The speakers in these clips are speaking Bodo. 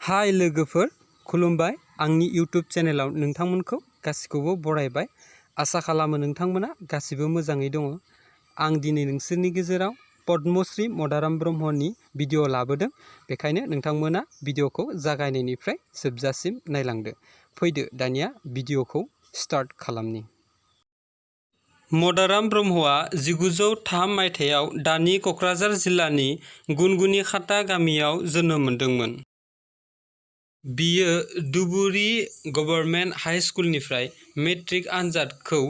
हाय लोगोफोर, खुलुमबाय। आंनि इउट्यूब चेनेलाव नोंथांमोनखौ गासिखौबो बरायबाय। आसा खालामो नोंथांमोना गासिबो मोजाङै दङ। आं दिनै नोंसोरनि गेजेराव पद्मश्री मदाराम ब्रह्मनि भिडिअ लाबोदों। बेखायनो नोंथांमोना भिडिअखौ जागायनायनिफ्राय जोबजासिम नायलांदो। फैदो दानिया भिडिअखौ स्टार्ट खालामनि। मदाराम ब्रह्मआ 1903 मायथाइयाव दानि क'क्राझार जिल्लानि गुनगुनिखाता गामियाव जोनोम मोनदोंमोन। बियो धुबुरी गभर्नमेन्ट हाई स्कुलनिफ्राय मेट्रिक आनजादखौ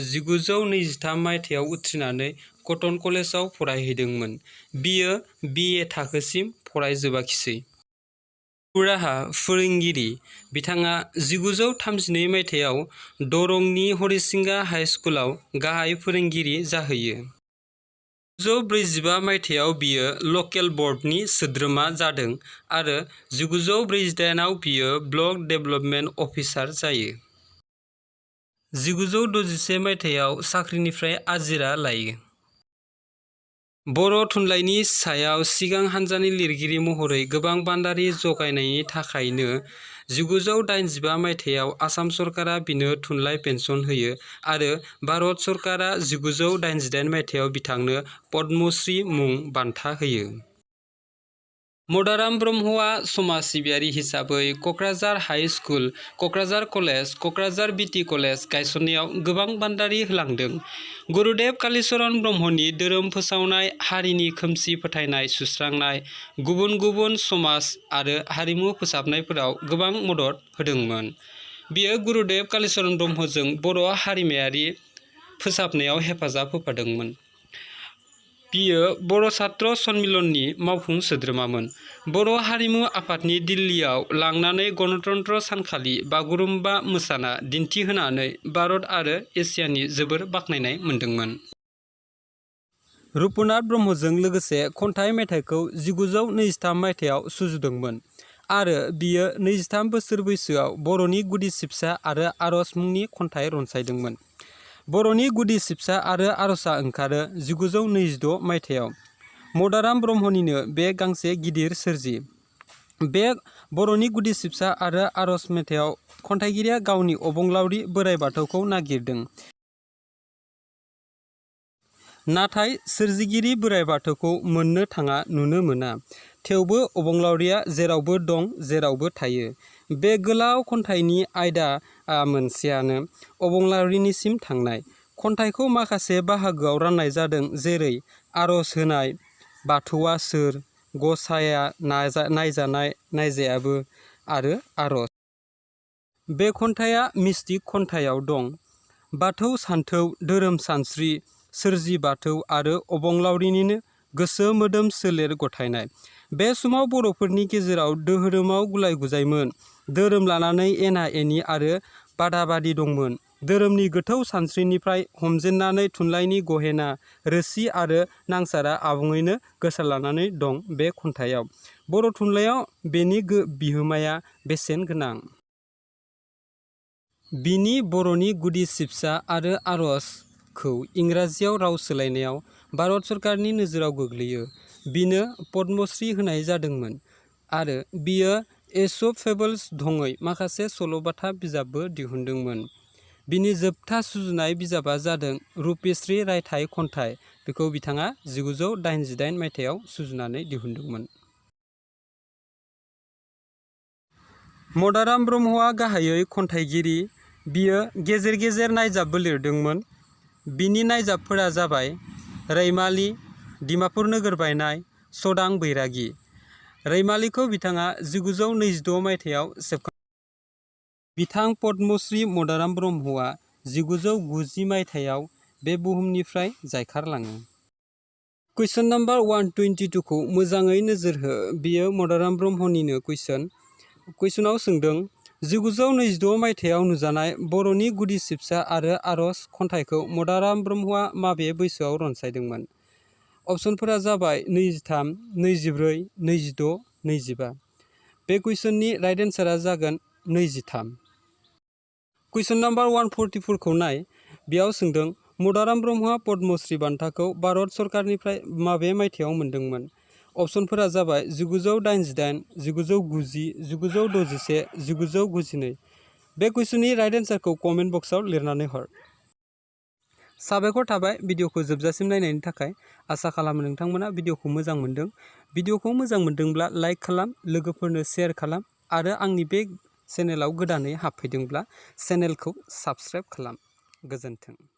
1923 मायथाइयाव उथ्रिनानै कटन कलेजाव फरायहैदोंमोन। बियो BA थाखोसिम फरायजोबाखिसै। जिउ राहा फोरोंगिरि बिथाङा 1932 मायथाइयाव दरंनि हरिसिंगा हाई स्कुलाव गाहाय फोरोंगिरि जाहैयो। 1945 मायथाइयाव बियो लकेल बर्डनि सोद्रोमा जादों आरो 1948 आव बियो ब्लक डेभेलपमेन्ट अफिसार जायो। 1961 मायथाइयाव साख्रिनिफ्राय आजिरा लायो। बर' थुनलाइनि सायाव सिगां हान्जानि लिरगिरि महरै गोबां बान्दारि जगायनायनि थाखायनो 1985 मायथाइयाव आसाम सरकारा बिनो थुनलाइ पेन्सन होयो आरो भारत सरकारा 1988 मायथाइयाव बिथांनो पद्मश्री मुं बान्था होयो। मदाराम ब्रह्मआ समाज सिबियारि हिसाबै Kokrajhar high school, Kokrajhar college, Kokrajhar BT college गायसननायाव गोबां बान्दारि होलांदों। गुरुदेव कालीचरण ब्रह्मनि धोरोम फोसावनाय, हारिनि खोमसि फोथायनाय सुस्रांनाय, गुबुन गुबुन समाज आरो हारिमु फोसाबनायफोराव गोबां मदद होदोंमोन। बियो गुरुदेव कालीचरण ब्रह्मजों बर' हारिमायारि फोसाबनायाव हेफाजाब होफादोंमोन। बियो बर' छात्र सन्मिलननि मावफुं सोद्रोमामोन। बर' हारिमु आफादनि दिल्लीयाव लांनानै गणतन्त्र सानखालि बागुरुम्बा मोसाना दिन्थिहोनानै भारत आरो एसियानि जोबोर बाख्नायनाय मोन्दोंमोन। रुपनाथ ब्रह्मजों लोगोसे खन्थाइ मेथाइखौ 1923 मायथाइयाव सुजुदोंमोन आरो बियो 23 बोसोर बैसोआव बर'नि गुदि सिबसा आरो आरज मुंनि खन्थाइ रनसायदोंमोन। बर'नि गुदि सिबसा आरो आरजआ ओंखारो 1926 मायथाइयाव। मदाराम ब्रह्मनिनो बे गांसे गिदिर सोरजि। बे बर'नि गुदि सिबसा आरो आरज मेथाइयाव खन्थाइगिरिया गावनि अबंलावरि बोराइ बाथौखौ नागिरदों। नाथाय सोरजिगिरि बोराइ बाथौखौ मोननो थाङा, नुनो मोना। थेवबो अबंलावरिया जेरावबो दं, जेरावबो थायो। बे गोलाव खन्थाइनि आयदाआ मोनसेयानो, अबंलावरिनिसिम थांनाय। खन्थाइखौ माखासे बाहागोआव राननाय जादों, जेरै आरज होनाय, बाथौआ सोर, गसाइया नायजानाय नायजायाबो आरो आरज। बे खन्थाइया मिस्टिक खन्थाइयाव दं। बाथौ सानथौ, धोरोम सानस्रि, सोरजि बाथौ आरो अबंलावरिनिनो गोसो मोदोम सोलेर गथायनाय। बे समाव बर'फोरनि गेजेराव दोहोरोमाव गुलाय गुजायमोन। धोरोम लानानै एना एनि आरो बादाबादि दंमोन। धोरोमनि गोथौ सानस्रिनिफ्राय हमजेननानै थुनलाइनि गहेना रोसि आरो नांसारा आबुङैनो गोसारलानानै दं बे खन्थाइयाव। बर' थुनलाइयाव बेनि बिहोमाया बेसेन गोनां। बिनि बर'नि गुदि सिबसा आरो आरजखौ इंराजियाव राव सोलायनायाव भारत सरकारनि नोजोराव गोग्लैयो। बिनो पद्मश्री होनाय जादोंमोन आरो बियो एस'प फेबल्स धङै माखासे सल'बाथा बिजाबबो दिहुनदोंमोन। बिनि जोबथा सुजुनाय बिजाबा जादों रुपश्री रायथाइ खन्थाइ। बेखौ बिथाङा 1988 मायथाइयाव सुजुनानै दिहुनदोंमोन। मदाराम ब्रह्मआ गाहायै खन्थाइगिरि। बियो गेजेर गेजेर नायजाबबो लिरदोंमोन। बिनि नायजाबफोरा जाबाय रैमालि, डिमापुर नोगोर बायनाय, सदां बैरागि। रैमालिखौ बिथाङा 1926 मायथाइयाव सेबखांदोंमोन। बिथां पद्मश्री मदाराम ब्रह्मआ 1990 मायथाइयाव बे बुहुमनिफ्राय जायखारलाङो। कुइसन नाम्बार 122 खौ मोजाङै नोजोर हो। बेयो मदाराम ब्रह्मनिनो कुइसन। कुइसनाव सोंदों, 1926 मायथाइयाव नुजानाय बर'नि गुदि सिबसा आरो आरज खन्थाइखौ मदाराम ब्रह्मआ माबे बैसोआव रनसायदोंमोन? अपसनफोरा जाबाय 23, 24, 26, 25। बे कुइसननि राइट एन्सारा जागोन 23। कुइसन नाम्बार 144 खौ नाय। बेयाव सोंदों, मदाराम ब्रह्मआ पद्मश्री बान्थाखौ भारत सरकारनिफ्राय माबे मायथाइयाव मोनदोंमोन? अपसनफोरा जाबाय 1988, 1990, 1961, 1992। बे कुइसननि राइट एन्सारखौ कमेन्ट बक्सआव लिरनानै हर। साबायखर थाबाय भिडिअखौ जोबजासिम नायनायनि थाखाय। आसा खालामो नोंथांमोना भिडिअखौ मोजां मोनदों। भिडिअखौ मोजां मोनदोंब्ला लाइक खालाम, लोगोफोरनो शेयार खालाम आरो आंनि बे चेनेलाव गोदानै हाबफैदोंब्ला चेनेलखौ साबस्क्राइब खालाम। गोजोन्थों।